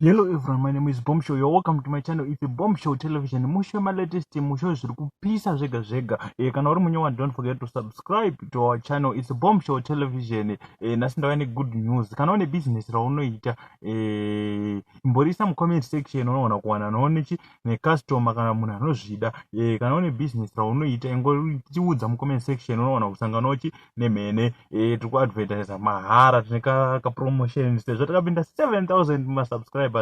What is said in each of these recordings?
Hello everyone, my name is Bomb Show. You're welcome to my channel. It's a Bomb Show Television. Musho ma latest, musho zviri kupisa zvega zvega. Eh, kana uri munyowa don't forget to subscribe to our channel. It's a Bomb Show Television. Eh, nhasi ndauya ne good news. Kana une business raunoita, eh, imborisa mu comment section unoona kuwana noone ne customer kana munhu anozvida. Eh, kana une business raunoita ingotiudza mu comment section unoona kusangana chi nemhene. Eh, tiri kuadvertisa mahara tine ka, ka promotion sezvo takapinda 7000 masubscribers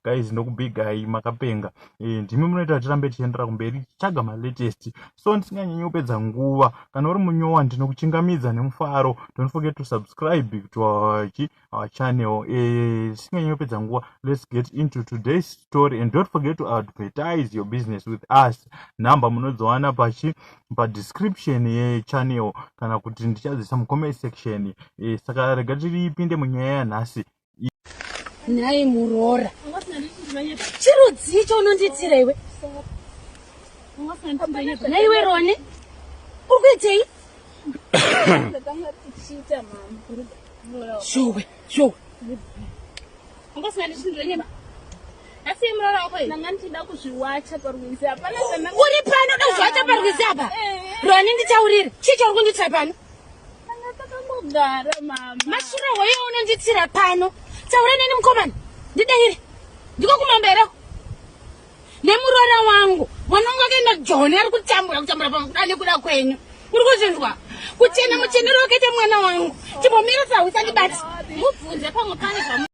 guys ndokubigai makapenga e, ndimi munoita tirambe tichiendera kumberi tichitsvaga malatest so ndisinganyanyi kupedza nguva kana uri munyowa ndinokuchingamidza nemufaro don't forget to subscribe to our, our channel tisinganyanyi kupedza nguva let's get into today's story and don't forget to advertise your business with us nhamba munodziwana pachi padescription yechannel kana kuti ndichadzisa mucomment section e, saka rega tiripinde munyaya yanhasi nhai muroora chirudzii chaunondiitira iwe nhaiwe roni uri kuitei showe showe uri pano uda kuzviwacha parwizi apa roni nditaurire chii chauri kundiitira pano mashura hoyo unonditira pano taura neni mukomana ndidaire ndiko kumambereko nemuroora wangu mwana wangu akaenda joni ari kutambura kutambura pamukuda nekuda kwenyu uri kuzvinzwa kuchena muchenero wakaita mwana wangu chimbomira sahwisa ndibati mubvunze pamwe pane zvamu.